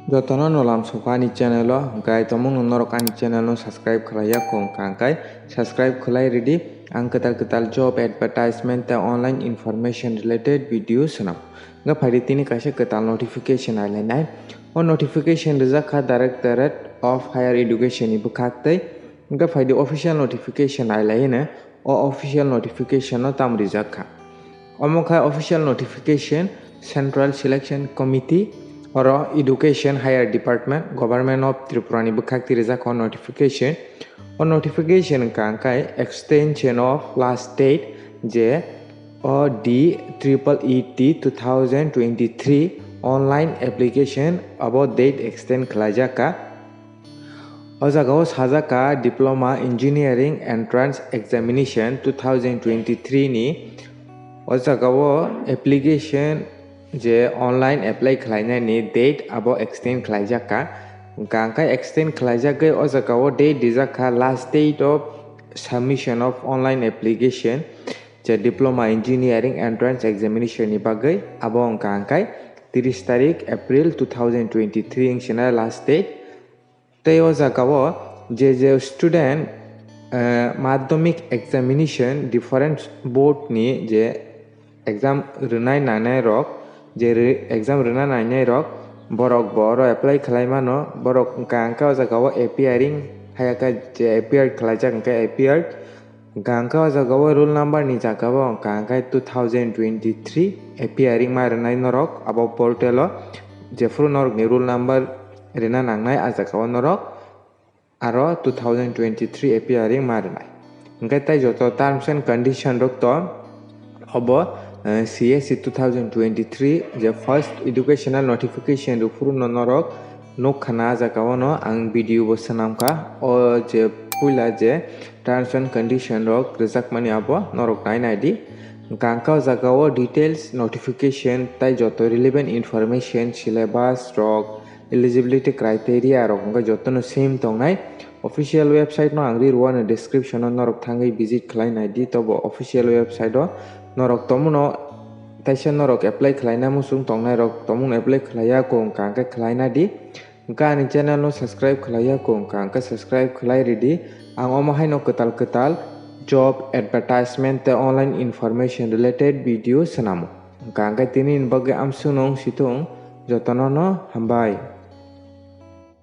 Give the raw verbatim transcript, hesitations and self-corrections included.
Jotono no lamsokha ani channel o, hwnkhe tongmung no norok ani channel no subscribe khlai ya kho wngkha hwnkhe subscribe khlai ridi. Ang kwtal kwtal job advertisement tei online information related video swnam. Hwnkhe phaidi tini kaisa kwtal notification nailainai. O notification rijak kha Directorate of Higher Education ni bwkhak tei. Hwnkhe phaidi official notification nailai hino. O official notification no tamo rijak kha? Omo kha official notification Central Selection Committee oro Education Higher Department, Government of Tripura ni bwkhak twi rijak kha o notification. O notification wngkha hwnkhe extension of last date je O D triple E T two thousand twenty-three online application abo date extend khlaijak kha. O jaga o sajak kha Diploma Engineering Entrance Examination two thousand twenty-three ni. O jaga o application je online apply khlainani date abo extend khlaijak kha. Hwnkha hwnkhe extend khlaijagwi o jaga o date rijak kha last date of submission of online application je Diploma Engineering Entrance Examination ni bagwi, abo wngkha hwnkhe tris tarik April two thousand twenty-three wngsinai last date. Tei o jaga o je je student, eh, madhyamik examination different board ni je exam rwnai nangnai rok, je re-, exam rwna nainai rok, borok bo oro apply khlai mano, borok wngkha hwnkhe o jaga o appearing, hayakhe je appear khlaijak hwnkhe appeared. Hwnkha hwnkhe o jaga o roll number ni jaga o wngkha hwnkhe two thousand twenty-three appearing ma rwnai norok abo portal o, jephuru norok ni roll number rwna nangnai, a jaga o norok aro two thousand twenty-three appearing ma rwnai. Hwnkhe tai joto terms and condition rok to obo, eh, C S E two thousand twenty-three je first educational notification rwphuru no norok nukha na, a jaga o no ang video bo swnam kha. O je puila je terms and condition rok rwjakmani abo norok nai nai di. Hwnkha hwnkhe o jaga o details, notification tei joto relevant information, syllabus rok, eligibility criteria rok hwnkhe jotono same tongnai. Official website no ang ri rwo ano description o, norok thangwi visit khlai nai di. Tobo official website o norok tongmano, taisa norok apply khlaina muchung tongnai rok tongmung apply khlai ya kho wngkha hwnkhe khlai na di. Hwnkhe ani channel no subscribe khlai ya kho wngkha hwnkhe subscribe khlai ridi. Ang omo haino kwtal kwtal job advertisement tei online information related video swnamo. Hwnkha hwnkhe tini ni bagwi amswk no wng si thung, jotono no hambai.